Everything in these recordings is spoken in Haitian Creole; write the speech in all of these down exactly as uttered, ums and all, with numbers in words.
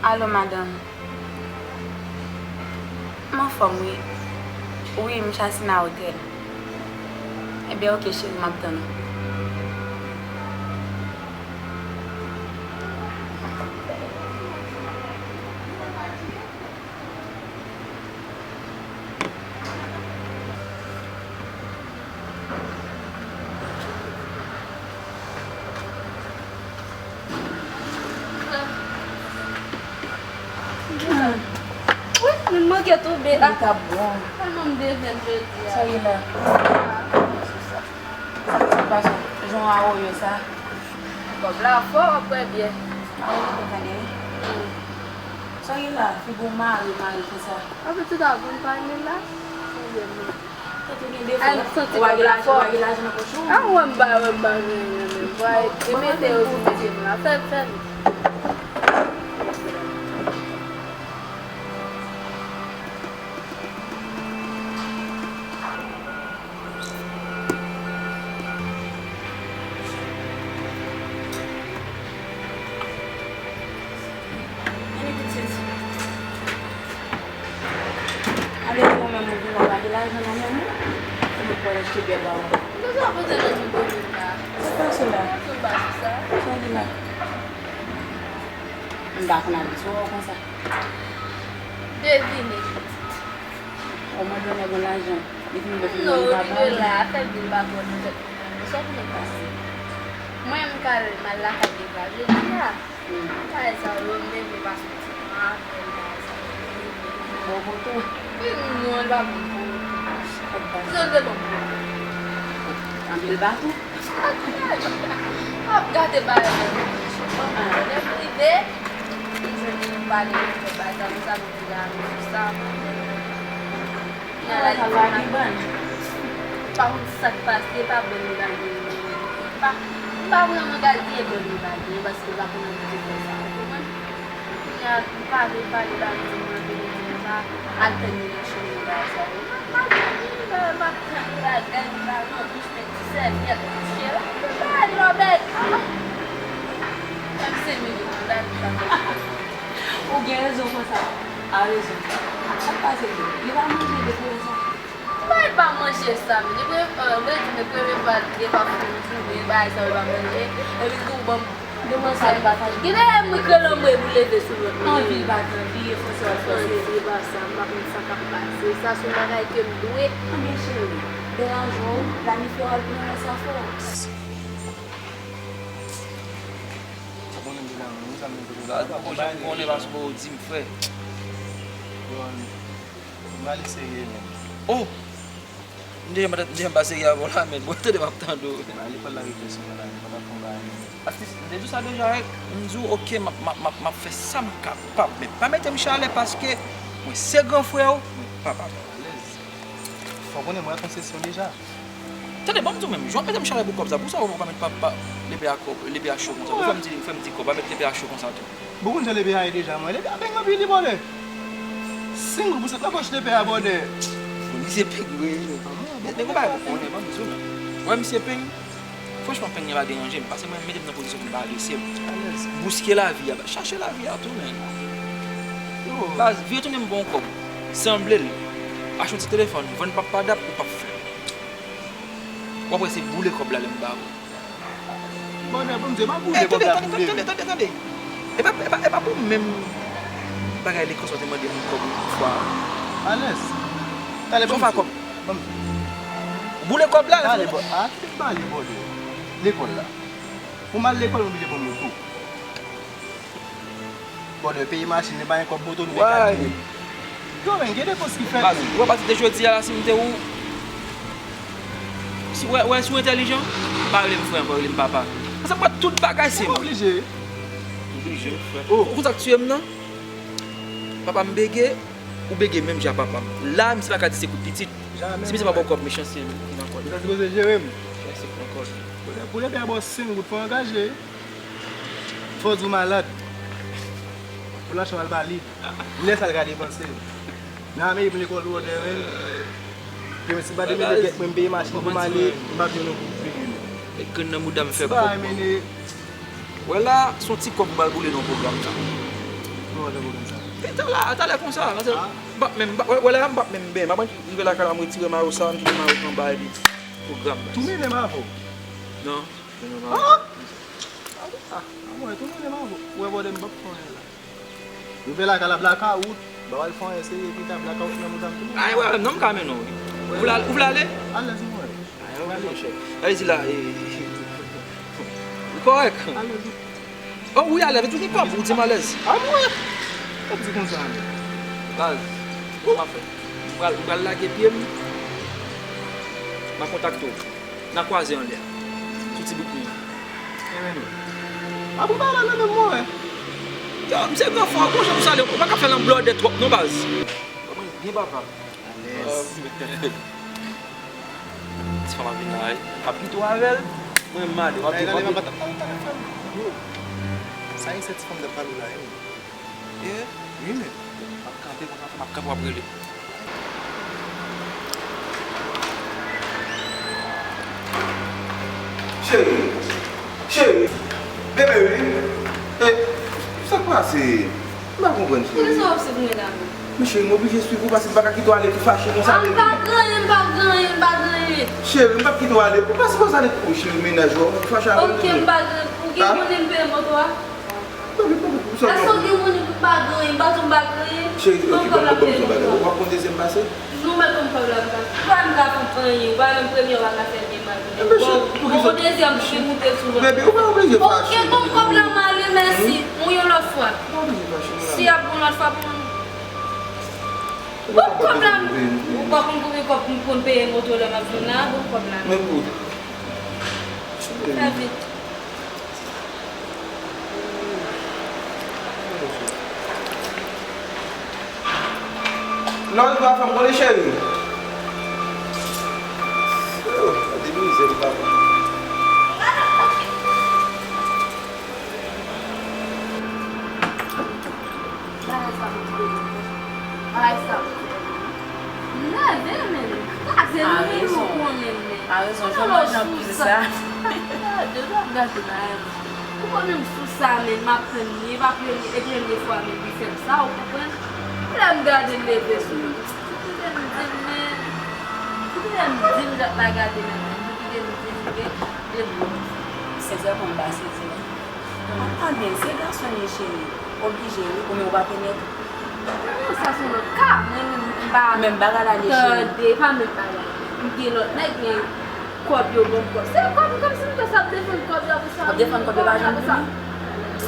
Alo, madanm. M anfòm, wi. Wi, m chase nan otèl. Ebyen, oke, cheri, m ap tann ou. Wi, nou manke tonbe. Li t ap bon. Tèlman m devèn jodi a. Sa ye la? Sa k pase? Jan w a woyo sa? Kòb la fò, w ap wè byen. A wi, ou tande, wi. Hmm. Sa ye la? Figi w mare, mare konsa. Apre tout a bon pale la. Sa ye la? Tèt ou gen defo. Ay, m santi kòb la fò. Ou pa gen lajan nan poch ou? A, wè m pa, wè m pa gen anyen menm. Vwa, e mete yo sou mete m la. Fè, fè vit. Vini pitit. Ale, ou menm ou vin la, pa gen lajan nan men ou? Ou mèt pral achte bè ba ou. Sa sa poze nan men domèn la? Sa k pase la? Sa k pase sa? Sa gen la? M pa konn abitye wè w konsa. Devine, pitit. Ou mande yon nèg yon lajan, li vin bèt li pa ba w. Non, rive la, afè bil pa twò nan tèt mwen. Sa w konnen pase? Mwen, m ka al, m al lakay Eva jodi a. Hmm. Bagay sa yo, m leve pa soti nan afè bagay sa yo. Bon poto. Wi, non, l pa bon poto. Sa k pase? Zòn te bon poto. Anpil baton? Ap gate bagay nan relasyon. Bon, lè m rive, m jwenn li, m pale, m fè bagay sa, m sa, m di la, m di sa, m di la, m di sa. Bagay sa lage bann. Pa konn sa k pase, pa bann li lage. Pa, m pa vrèman ka di e bann li lage, paske m pa konn abitye fè sa, ou konprann? Kounye a, m pale, pale, pale, di m nan vini, di m sa, al tann li nan chemen bagay sa yo. M ap tann li, m ap tann li, bagay, m pa nan douch, met ti sèvyèt, kouche la, m pa al lòbèy. Ah! Menm senk minit, m pa al lòbèy. Ou gen rezon konsa. A rezon. Sa k pase? Li pa manje depi lè sa. Bay pa manje sa, men. Depi, euh, mwen di, men premye fwa, depi ap fè yon jounen, bagay sa yo pa manje, epi l di w ban m. Demen sa li pa fè. Gen de lè m wi krele anmwe pou leve sou lòt mwen. Anvi l pa t anvi, e fòse w ap fòse. Anvi, e pa sa, m pa konn sa k ap pase. Sa se yon bagay ke m dwe. Anben cheri, deranje w, planifye w al pou yon lòt sa fè w. Sa konnen m te la, wi, sa m te la. Bon, jan m konnen, paske w di m, frè. Bon, m ale serye, men. Oh! M deja, m deja m pa serye avè w la, men bon, tande m ap tande w. Ba lekòl la rete sou mwen la, m pa t ap fè yon bagay, men. Atis, m te di w sa deja, wi. M di w, oke, m ap, m ap, m ap, m ap fè sa m kapab, men pa mete m chalè paske mwen se gran frè w, mwen papa w. Alèz. Fò w konnen mwen ak konsesyon deja. Tande, ban m di w menm, jan w ap mete m chalè pou kòb sa, pou sa w pa met pa, pa, lepe a kòb, lepe a cho konsa. Ou fè m di, fè m di kòb, pa met lepe a cho konsa tou. Bon, ou konn jan lepe a ye deja, mwen. Lepe a peng anpil, li bòdè. Senk goud pou sot nan pòch lepe a, bòdè. Bon, misye peng vre. Men, men, konpa, ou konnen, ban m di w menm. Wè, misye peng. Franchman, peng nan pa deranje m. Paske mwen, mete m nan pozisyon pou m pa lese m. Alèz. Bouske lavi a, chache lavi a tou, men. Yo. Baz, vire tounen m ba w kòb. Sanble l. Achte yon ti telefòn, vann pap padap ou pap fè. W ap wè se boule kòb la lè m ba ou. Bòdè, Bondye, pa boule kòb la pou leve. Tande, tande, tande, tande. E pa, e pa, e pa pou menm bagay lekòl sa w te mande m kòb yon fwa. Alèz. Tande, ban m di w. Kòb. Boule kòb la. Tande, bò, a, kite m pale, bòdè. Lekòl la. Pou m al lekòl, m oblije pran moto. Bòdè, peye machin, li pa gen kòb moto, nou te ka di. Yo, men, gen depans ki fèt. Baz, ou wè pati de jodi a la, si m te ou, si, wè, wè, si w entèlijan, pa rele m frè ankò, rele m papa. Paske m wè tout bagay se mwen. Ou oblije. Oblije, frè. Oh. Ou konn sa k tiye m nan? Papa m bege, ou bege menm jan ak papa m. La, misye pa ka di se kout pitit. Jamè. Si misye pa ba w kòb, mechanste vin ankò. Misye sipoze jere m. Mechanste vin ankò. Pou lè, pou lè pè a ba w senk goud, fò w angaje. Fò w di w malad. Pou lajan w al ba li. Lè sa l ka depanse. Nan Amerik, m lekòl ou wè, men. Ke mwen, si m pa te mete gèt mwen, m peye machin pou m ale, m p ap jwenn yon goud figi nou. E grenn nan mouda m fè kòb. Wè la, se yon ti kòb m pral boule nan pwogram nan. Bon, Lè pwogram sa. E talè, talè konsa, paske m p ap menm, m p ap, wè, wè la, m p ap menm benyen. M ap rive lakay la, m retire mayo sa, m kite mayo anba, epi pwogram, baz. Tou mennen m avè w? Non, mennen m avè w. Ah! Ah, ah, mwen, tou mennen m avè w. Ou wè bòdè m p ap fè anyen la. Rive lakay la, blakawout. Ba w al fè anyen serye, pita blakawout nan mouda m tou. Ay, wè, non, m ka mennen w, wi. Ou vle al-, ou vle ale? Alèz, mwen. Ay, ou vle ale, chèf. Alèz la, e, ou kòrèk. Alèz. Oh, wi, alèz, tou gen kòb, ou di m alèz. A mwen? Ou di konsa, men. Baz, ou pa fè. M pral, m pral lage pye m. M a kontakte w. N a kwaze anlè a. Sou ti bout nou an. Ebyen nou. A pou bagay la nan men mwen. Yo, misye gran fò, gon jan pou sa ale. Ou pa ka fè l an blòdè twòp non, baz. Byen papa. Alèz. Ti fanm ap vin la, wi. M ap kite w avè l. Mwen m ale, w ap di, w ap di. Yo. Sa e sèt ti fanm nan pale la, wi. Yeah, wi, men. M ap kanpe, mwen, m ap kanpe, w ap rele. Cheri, cheri, bebe, wi. E, sa k pase? M pa konprann, cheri. Poukisa w ap swiv mwen la menm? Men cheri, m oblije swiv ou, paske m pa ka kite w ale tou fache konsa, bebe. A, m pa gen anyen, m pa gen anyen, m pa gen anyen. Cheri, m p ap kite w ale. Ou pa sipoze ale tou, cheri, mennaj ou, ou fache avè m tou. Ok, m pa gen anyen. Ou gen monnen m peye moto a? Èske w gen monnen pou m pa gen anyen? M pa di w m pa gen anyen. Cheri, ok, ban m, ban m di w yon bagay. W ap pran dezyèm pase? Non, m pa pran kòb la, m pa. Ou pa menm ka fè anyen. Ou pa menm premye w pa ka fè byen, m pa gen anyen. Bon, yon dezyèm ki moute sou lòt. Bebe, ou pa oblije fache. Ok, ban m kòb la, m ale, mèsi. Yon lòt fwa. Ou pa oblije fache, non. Si y ap yon lòt fwa, ban m. Ban m kòb la. Ou pa konn konbyen kòb m konn peye moto lè m ap vin la, ban m kòb la. Men pou. Fè vit. Lè w rive a fè m konnen, cheri. Oh, gade mizè m papa. Bagay sa pou kite m. Bagay sa pou kite m. M nève, men. Gade nou, men nou konnen, men. A rezon, jan manje anpil sa. Gade, w ap gate bagay. Ou konnen m sou sa, men m ap plenn li, e pa premye, e premye fwa, men li fè m sa, ou konprann? Lè m gade l leve sou li. Kite m di l, men. Kite m di l, jan l la gade, men. Kite m di l, men. Sensèman, m pa sezi, non. Anben, se gason l ye, cheri. Oblije, wi, ou menm ou pa fè nèg. Non, sa se yon lòt ka. Mwen menm, m pa. Menm bagay la, li, cheri. Tande, pa menm bagay. M gen lòt nèg, men kòb yo ban m kòb. Se kòb, kòmsi m te sa ap defann kòb yo, apre sa. W ap defann kòb yo, pa janm vini.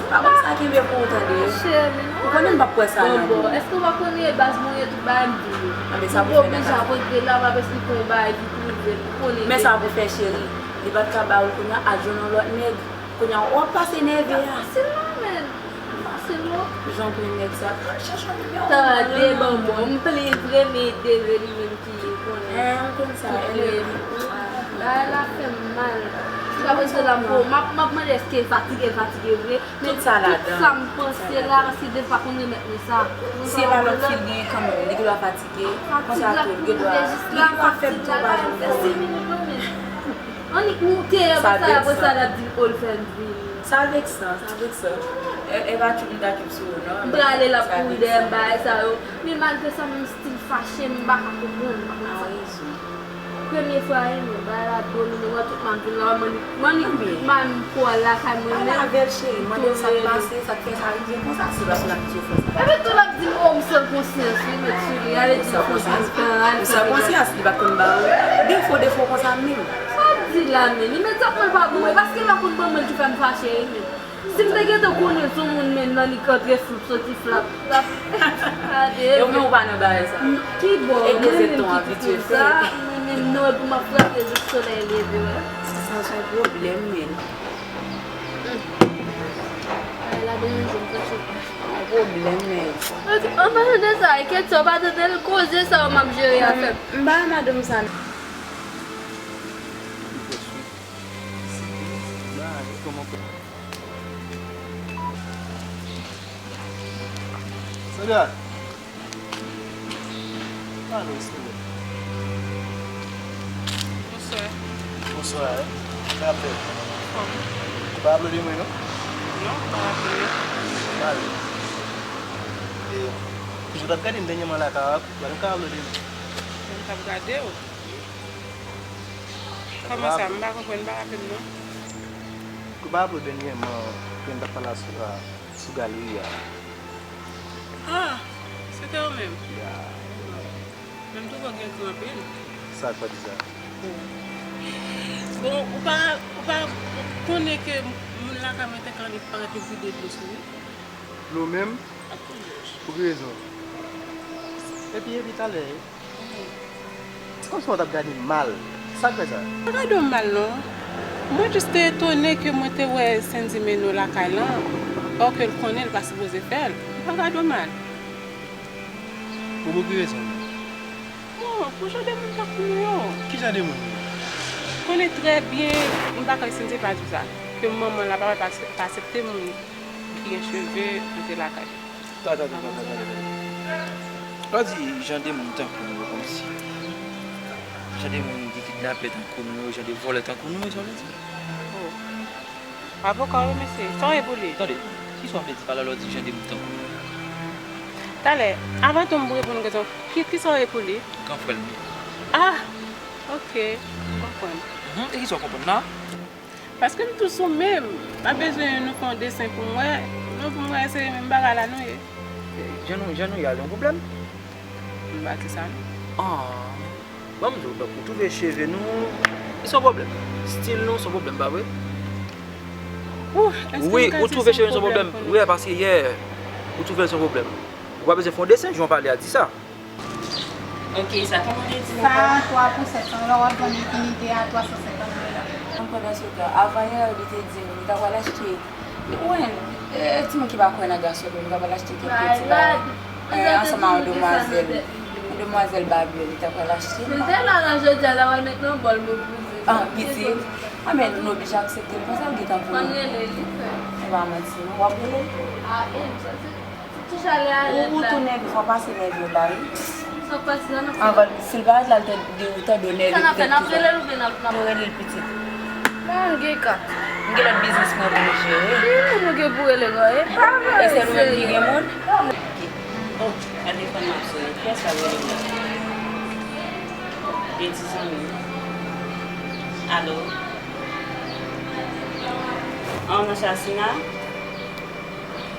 Pa konn sa kenbe pou ou, tande. Cheri, non. Ou konnen m p ap kwè sa nan ou. Bon, bon, èske w pa konnen baz mwen ye tout bagay m di yo? Anben, sa pou fè nan ka sa. Ou oblije ap antre la, m ap esplike yon bagay ki prive, ou konnen. Men sa pou fè, cheri. Li pa t ka ba ou l kounye a, al jwenn yon lòt nèg. Kounye a, w ap pase nève a. Fasil non, men. Fasil non. Jan w konnen nèg sa. Tande, bon, bon, m plen vre, men deve li menm ki konnen. Eh, m konn sa, tout lè. Bagay la fè m mal. Jiskaprezan la, bon, m ap, m ap mande èske l fatige, l fatige vre. Men tout sa m panse la, se devan pou m remèt mwen sa. Si e pa lòt fi l gen kanmenm, li gendwa fatige. Konsa tou, li gendwa. Li pa fè m tou pa janm fè. Annik moute, apre sa, apre sa, l ap di m, oh, l fè m vini. Sa veksan, sa veksan. E, e pa tout moun k ap sou ou, non. M prale, l ap kouri dèyè m, bagay sa yo. Men malgre sa, menm stil fache, m pa ka konprann, m pa konn sa. A rezon. Premye fwa, e, men, bagay la domine mwen, tout m ap vin la, m annik, m annik tout m ap vin pran lakay mwen, men. Pale avè l, cheri, mande l sa k pase, sa k fè sa rive konsa, se paske l ap vin soufri. Epi tou, l ap di m, oh, m san konsyans, wi, mèt sou li, ale di l fè kontan, ale fè kontan. Ou san konsyans, li pa t konn ba ou defo, defo konsa menm. Sa w di la menm? Imedyatman l pa bon, e paske l pa konn ban mwen l ki fè m fache, wi, menm. Si m te gentan konnen l se yon moun menm nan li k antre floup, soti flap, t ap gade. E ou menm ou pa nan bagay sa. Ki bò? Mwen menm ki kite sa, mwen menm non, epi m ap frape jouk solèy leve, wè. Sa se yon pwoblèm, menm. Bagay la deranje m, sa chofe. Yon pwoblèm, menm. An palan de sa, e Ketty, w pa tande l koze sa yo m ap jere afè m. M pa wè madanm sa. Sandra. Alo, Sandra. Bonswa. Bonswa, wi. Sa ap fèt? Fòm. Ou pa raple de mwen, non? Non, m pa raple. Mal. Ou t ap gade m dènyèman la, ka, ou pa t ka ap lode m. Mwen t ap gade w. Kòman sa? M pa konprann, m pa raple m non. Ou pa raple w dènyèman ke m t ap pale a sou, a, sou galri a? Ah, se te ou menm? Ya. Men m twouve w gen kran anpil. Sa k fè w di sa? Bon, ou pa, ou pa konnen ke moun lakay mwen te ka vin parèt yo vide dlo sou li? Dlo menm? Pou ki rezon? Epi, epi talè, se kòmsi w t ap gade m mal. Sa k fè sa? M pa gade w mal non. Mwen jis te etone ke mwen te wè Sendy mennen w lakay lan, or ke l konnen l pa sipoze fè l. M pa gade w mal. Pou, pou ki rezon? Bon, pou jan de moun tankou nou yo. Ki jan de moun yo? Konnen trè byen, m pa kwè Sendy pa di w sa. Ke manman l a pa, pa, pa aksepte moun ki gen cheve antre lakay. Tande, tande, tande, tande, tande. Ou di jan de moun tankou nou yo kòmsi. Jan de moun ki kidnapè tankou nou yo, jan de vòlè tankou nou yo, sa w vle di? Oh. Avoka w wi, mesye. Sa w ye pou li? Tande, kisa w vle di pa lè w di jan de moun tankou nou yo? Talè, avan tou m pou reponn ou kesyon, ki, kisa w ye pou li? Gran frè l mwen. Ah! Ok, m konprann. Mhm, e kisa w konprann la? Paske m tou sou men m. M ap bezwen nou fè yon desen pou m wè. Non, pou m wè se menm bagay la nou ye. Jan nou, jan nou ye a, gen yon pwoblèm? M pa di sa non. Ah. Ban m di w, donk, ou twouve cheve nou, li se yon pwoblèm. Stil nou se yon pwoblèm, pa vre? Wi, ou twouve cheve nou se yon pwoblèm. Wi, paske yè, ou twouve l se yon pwoblèm. Ou pa bezwen fè yon desen, jan w pale a di sa. Ok, sa kòman w te di nou sa, ankò? Twa pou sèt san dola, w ap vann li inite a twa san senkant dola. Mwen pandan se tan, avan yè, li te di m li ta pral achte, wen, e, timoun ki pa kwè nan gason, li ta pral achte kèk peti la, e, ansanm a yon demwazèl, yon demwazèl Babylon, li ta pral achte. Si l te la, la, jodi a, l ap al met nan bòl, mwen pou li. Ah, pitit. Ah, men nou oblije aksepte l konsa, l gentan pou nou. Konn rele li, frè. Se pa manti, non. W ap rele l? Ah, e, m santi. Ou, ou tou nève, fò pase nève w la, wi. Anvan, si l pa ret la, l te di ou tande w nève, petèt ki sa. N ap rele l pitit. Mwen gen kat. M gen lòt biznis mwen pou m jere. Ki moun nou gen pou rele, gwa, e? E se nou menm ki gen moun? Oh, gade telefòn m ap sone. Kiyès k ap rele m la? E ti zanmi m. Alo? An, nan Chasina?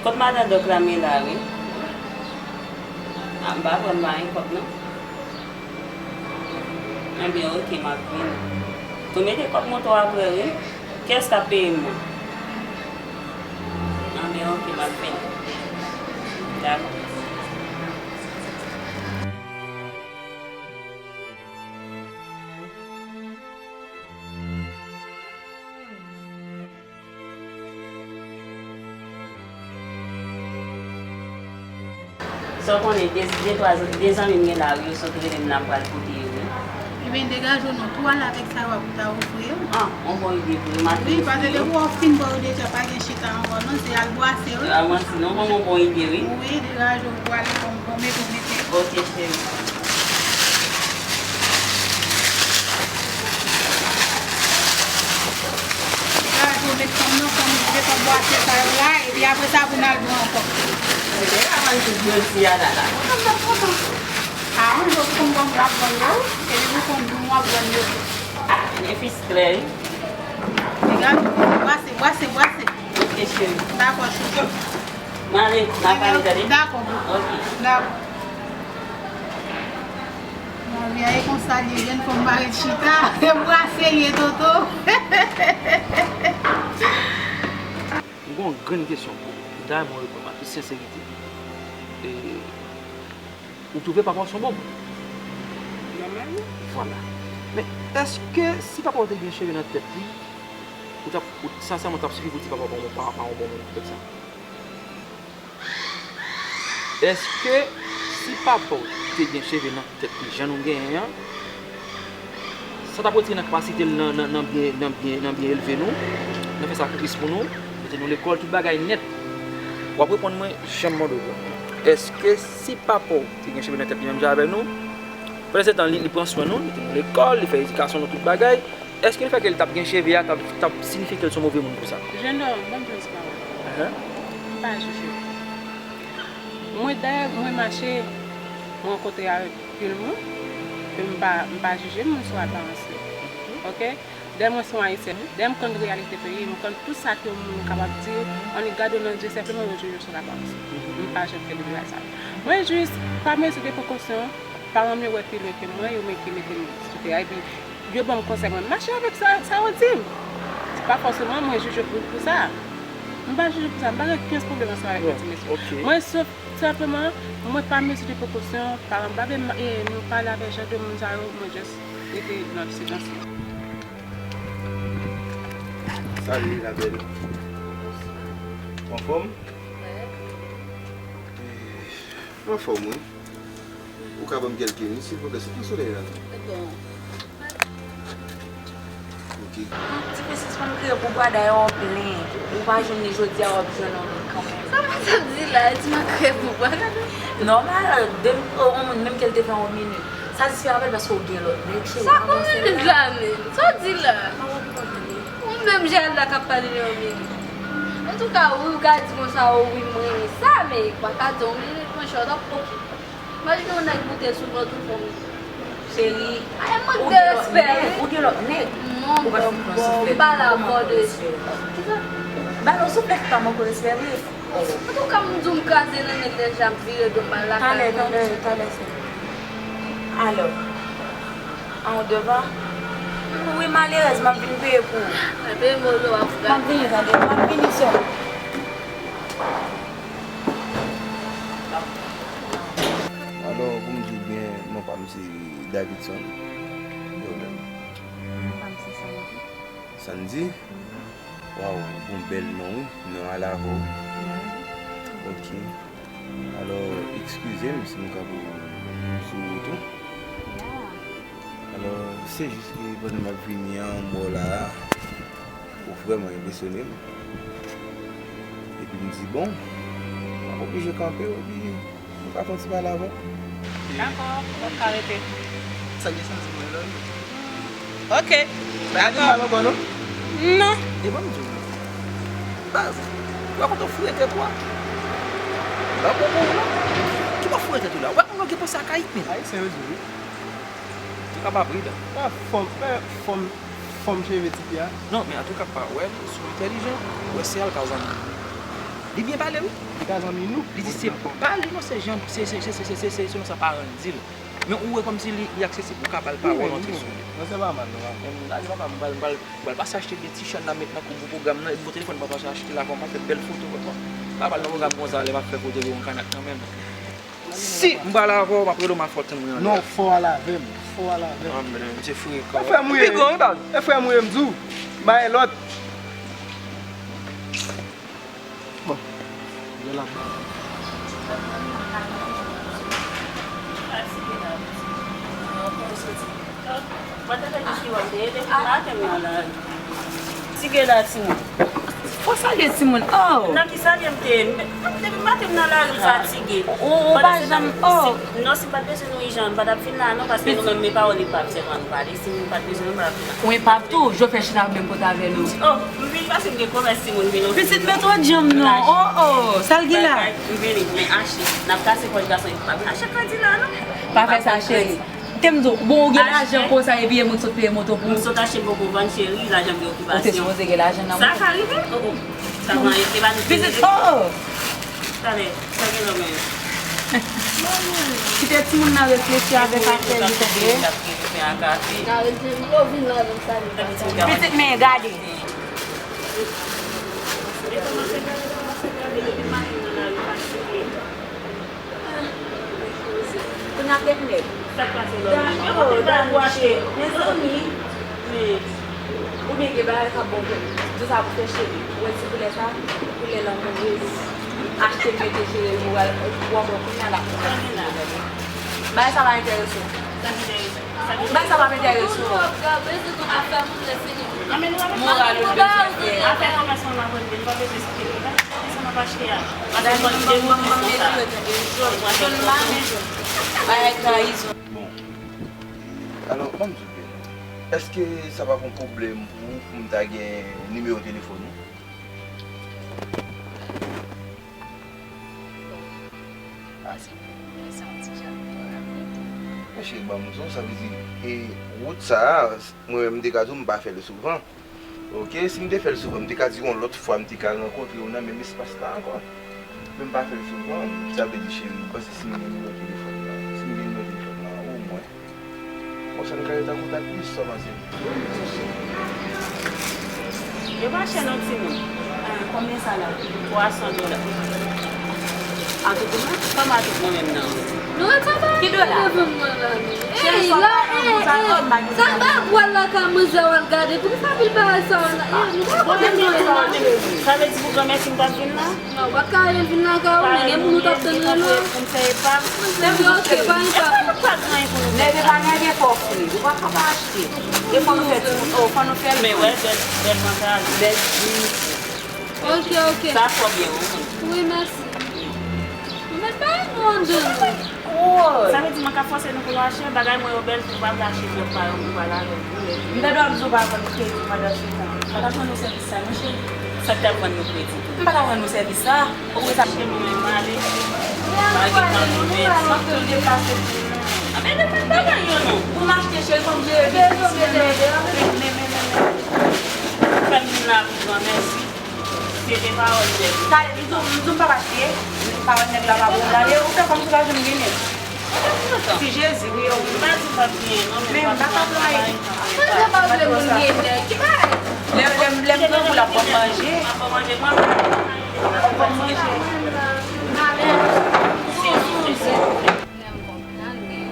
Kot madan Dòk la, m la wi. A, m pa pran, m pa gen kòb non. Enben, oke, m ap vini. Tou mete kòb moto a prè wi. Kiyès k ap peye m nan? Enben, oke, m ap vini. Dakò. Sa w konnen, de, de, twa, de zanmi m gen la wi, yo sot rele m la, m pral kote yo wi. Ebyen, degaje w non, tou al avèk sa yo ap ou ta ofri yo. Ah, yon bon ide vre, m ap... Wi, paske depi w fin ba yo deja, pa gen chita ankò non, se al bwase wi. Al bwase non, yon bon ide wi. Wi, degaje w, ou ale kòm bon, mete w mete. Oke, cheri. Degaje w, met fanm nan, fanm nan, desann bwase sa yo la, epi apre sa pou n al bwè ankò. Ebyen, avan n tout jodi a la la. Kontan, m ap kontan. A, yon jou pou konn kòman l ap vann yo, epi pou konn pou m ap vann yo tou. Benefis klè wi. Degaje w, bwase, bwase, bwase. Oke, cheri. Dakò, cheri. M ale, m ap ale, tande. Dakò, boo. Oke. Dakò. Lavi a e konsa l ye, jèn fanm pa ret chita. Se bwase l ye, Toto. M gen yon grenn kesyon pou ou. M ta renmen w reponn mwen an tout senserite. E, ou twouve papa w se yon bon moun? Nòmalman. Vwala. Men, èske si papa w te gen cheve nan tèt li, ou t ap, ou, sensèman, t ap sifi pou w di papa w pa, pa, pa yon bon moun poutèt sa? Èske si papa w te gen cheve nan tèt li jan nou genyen an, sa t ap retire nan kapasite l nan, nan, nan byen, nan byen, nan byen elve nou, nan fè sakrifis pou nou, mete nou lekòl, tout bagay nèt? W ap reponn mwen jan m mande w la. Èske si papa w te gen cheve nan tèt li menm jan avè nou, pandan se tan li, li pran swen nou, li mete nou lekòl, li fè edikasyon nou, tout bagay, èske lefètke li t ap gen cheve a t ap, t ap siyifye ke l se yon move moun konsa? Jendòm, ban m di yon ti pawòl. Ahan. M pa jije w. Mwen, dayè, mwen mache, mwen rankontre avèk pil moun, ke m pa, m pa jije moun sou aparans yo. Oke? Dayè, mwen se yon Ayisyen. Dayè, m konn reyalite peyi, m konn tout sa ke yon moun kapab di, annik gade w nan je, senpleman yo jije w sou aparans. M pa janm fè de bagay sa yo. Mwen jis, pa mezi de prekosyon, paran m yo wè pi lwen ke mwen, yo mete, mete m sou teren, epi yo ban m konsèy, mwen mache avèk sa, sa yo di m. Se pa fòseman mwen jije pou, pou sa. M pa jije pou sa, m pa gen okenn pwoblèm ansanm avèk yo ti mesye. Mwen se, senpleman, mwen pa mezi de prekosyon, paran m pa vle m, e, nou pale avèk jan de moun sa yo, mwen jis rete nan silans. Salut, la belle. Ou anfòm? Mwen anfòm, wi. Ou ka ban m kèlke minit, silvouplè? Se pou solèy la, non? Ok. Ti mesye, sispann kriye pou bwa, dayè w plen. Ou pa jwenn li jodi a, w ap jwenn yon lòt kanmenm. Sa madanm di la, di m ap kriye pou bwa, gade. Nòmal, de, yon moun, menm ke l te fè yon minit. Satisfè avè l paske w gen lòt nèg, cheri. Sa pa yon minit la menm? Sa w di la? Ou menm, Jayal la k ap pale de yon minit. Antouka, wi, ou ka di konsa, o, wi, m renmen sa, men ou pa ka di yon minit, monchè, w t ap, ok. Imajine yon nèg moute sou mwen tou fon. Cheri, ay, mank de respè, wi. Ou gen lòt nèg. Non, ou pa fin pran souflèt. M pale avè w de respè. Kisa? Ba l yon souflèt ki pa manke w respè vre. Antouka, m di w m kraze nan nèg deja, m vire do m al lakay mwen. Talè, talè, talè, sè. Alò, an w devan? Wi, malerèz, m ap vin peye pou ou. Mwen peye molo ap gate. M ap vini, tande, m ap vini, sè. Alò, pou m di w byen, non pa m se Davidson. E ou menm? Non pa m se Sandy. Sandy? Waw, bon, bèl non, wi. Non a lavè w. Ok. Alò, eskize m si m kanpe w sou wout ou. Alò, se jis ke pandan m ap vini an, m wè w la a, ou vrèman enpresyone m. Epi m di, bon, m ap oblije kanpe w, epi nou ka fè yon ti pale avè w. Dakò, w ap ka rete. Sa gen Sandy mwen la, wi. Ok. Bagay gen mal ankò, non? Non. E ban m di w, baz, w pa konn fouye tèt ou a? Ou pa konprann, non? Ki w ap fouye tèt ou la? Ou pa konn lòt gen panse ak Ayit, menm? Ayisyen yo di wi. Ou ka pa pridan. Fòm, fòm, fòm cheve tifi a. Non, men antouka, pa wè l sou entèlijan, ou wè se al ka zanmi. Li byen pale, wi. Li ka zanmi nou. Li di se pa li, non, se jan, se, se selon sa paran l di l. Men ou wè kòmsi li, li aksesib, ou ka ba l pawòl antre sou li. Non, se pa mal, non, pa mal. Men gade papa, m pral, m pral, m pral pase achte de ti chàn nan met nan kou pou pwogram nan, epi bon telefòn m pral pase achte la, pou m pa fè bèl foto, papa. M pa pral nan pwogram konsa, lè m ap fè foto, gen yon kanak nan men m. Si m pral avè w, m ap rele w, m ap fè w tann mwen anlè. Non, fò al avè m, fò al avè m. Ah, men, misye frekan. E frè m ou ye, wi, baz. E frè m ou ye, m di w. M pa gen lòt. Bon, gen la. Mwen te fè jis ki wè m te ye depi maten m nan lari. Fatige la, timoun. Fò salye timoun, oh! Nan ki salye m te ye? Depi maten m nan lari, m fatige. Ou, ou pa janm, oh! Non, si m pa t bezwen nou ijan, m pa t ap vin la non, paske nou menm men pawòl li p ap sèvi ann pale. Si m pa t bezwen nou, m pa t ap vin la. Ou enpap tou, Jofè chita menm kote avè nou. Oh, m vin paske m gen komès timoun vin osi. Pitit, mete w djanm non, oh, oh, sa l gen la? M vini, men achte. N ap kase pòch gason, epi pa vin achte kredi la non. Pa fè sa, cheri. Te m di w, bon, ou gen lajan konsa epi e moun sot peye moto pou ou. M sot achte boko vann, cheri, lajan m gen okipasyon. Ou te sipoze gen lajan nan moto. Sa ka rive? Oh, oh. Sa pa anyen, se pa nou ki rive. Oh! Talè, sa gen nan men yo? Kite timoun nan reflechi avèk afè li, tande. Pitit, men gade. Kounye a kèk nèg. Sa k pase lò menm? Yo pote bag pou achte. Mezanmi. Men. Oubyen gen bagay k ap bon pou di sa pou fè cheri. Ou wè ti koulè sa? Koulè lanmourez. Achte l mete cheri, ou al, ou wè kounye a l ap. Bagay sa pa enterese w. Sa k enterese w? Bagay sa p ap enterese w. Moral ou l bezwen fè. Afè kòmès mwen m ap regle, li pa bezwen site li. Li pa bezwen site sa m ap achte a. Paske mwen m de moun konsa. Jòn pa menm jòn. Bagay trayizon. Bon. Alò, ban m di w byen. Èske sa p ap yon pwoblèm pou ou pou m ta gen nimewo telefòn ou? Pase pou mwen sa yon ti jan rapid. Monchè, ban m di w, sa vle di, e, wout sa a, mwen menm m te ka di w m pa fè l souvan. Oke, si m te fè l souvan, m te ka di w yon lòt fwa m te ka rankontre w nan menm espas la ankò. Men m pa fè l souvan, sa vle di, cheri, m panse si m gen nimewo telefòn nan, si m gen nimewo telefòn nan, omwen. Bon, sa n ka rete an kontak plis, sa w panse? Yo pa chè non, timoun. Ah, konbyen sa la? Twa san dola. An tou kòman? Kòman tout mwen menm nan? Nou ret sa ba. Ki dola? Devan mwen la, men. Cheri, ey, sa la, pa ey, pou sa, ey, oh, sa pa pou al lakay manzè w al gade. Poukisa pil bagay sa w la? Ey, nou pa konn bagay sa w la. Sa vle di pou granmèsi m t ap vin la? Non, ou pa t ka rele l vin lakay ou, men gen moun ou t ap tann rele w. Pou m fè epa. Mwen di, ok, pa gen pa. Epa nou pa gen anyen pou nou fè. Nève pa nève fò fri. Ou pa ka pa achte. E fò nou fè ti, oh, fò nou fè l. Men wè, bèl, bèl manzè. Bèl ti. Ok, ok. Sa twò byen, wi. Wi, mèsi. Ou mèt bay nou anndan. Woy! Sa vle di mwen ka fòse nou pou nou achte bagay mwen yo bèl, nou pa vle achte pou pa yo, nou pa la lè. M ta dwe ap di w pa vann kredi pandan se tan. M pa t ap vann nou sèvis sa, non, cheri. Sa k t ap vann nou kredi? M pa t ap vann nou sèvis sa. Ou wè sa? Cheri, mwen menm, m ale. Pa gen tan nou menm. M ap tou deplase pou nou. A, men defann bagay yo, non. Pou m achte, cheri, fò m jere biznis mwen menm. Men, men, men, men. Fè m vin la pou granmèsi. Se te pawòl nèg. Talè, m di w, m di w m p ap achte. Pawòl nèg la pa bon. Gade, ou fè kòmsi w pa janm gen nèg. Ti Jezi, wi, wi. M pa di m p ap gen, non, men m pa ka travay. Sa vle pa vle moun gen nèg. Ki bagay? Lè, lè, lè m pran pou l ap ban m manje. Ap ban m manje, mwen menm. Ap ban m manje. Amen. Lè m konprann, men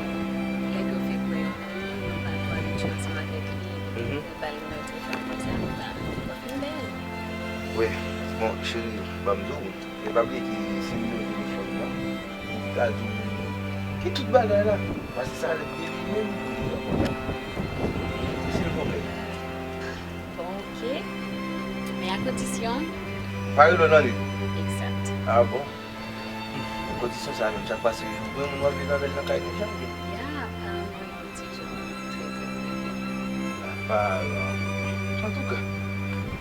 lè yo fè kwè yo moun, yo pral twò abitye ansanm avèk li, epi yo ba l nimewo telefòn konsa, li pa, li pa fin bèl. Wi, bon, cheri, ban m di w, men pa bliye ki se nimewo telefòn nan, pou li ta di w ki tout bagay la, paske sa rele li menm pou li pran kontak. Silvouplè. Bon, ok. Men a kondisyon. Pa rele w nan nuit. Egzat. A bon? Kondisyon sa menm, sa k pase yon moun w ap viv avè l nan kay deja, oubyen? Ya, pa yon ti jan, trè, trè, trè byen. Apa, antouka,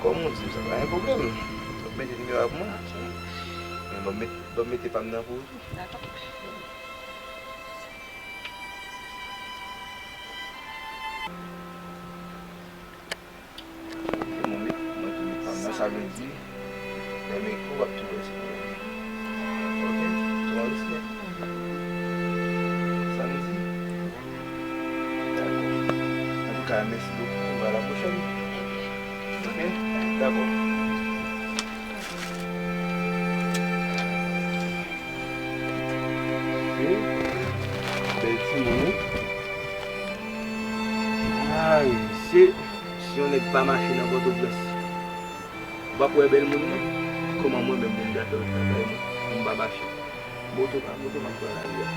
kòm ou di m, sa pa gen pwoblèm. W ap mete nimewo a pou mwen. Ok. Men ban m met-, ban m mete pa m nan pou ou tou. Dakò. Mwen met, mwen tou met pa m nan, sa vle di, lè m ekri w, w ap tou wè se mwen. Ok? Tou an respè. Samdi? Dakò. Antouka, mèsi bokou. A la pwochèn. Ok? Dakò. Bèl timoun, wi. Ay, mesye. Si yon nèg pa mache nan Pòtoprens, ou p ap wè bèl moun, non. Kòman mwen menm, moun gade lòt lakay mwen, m pa mache? Moto pa moto, m ap pran lari a.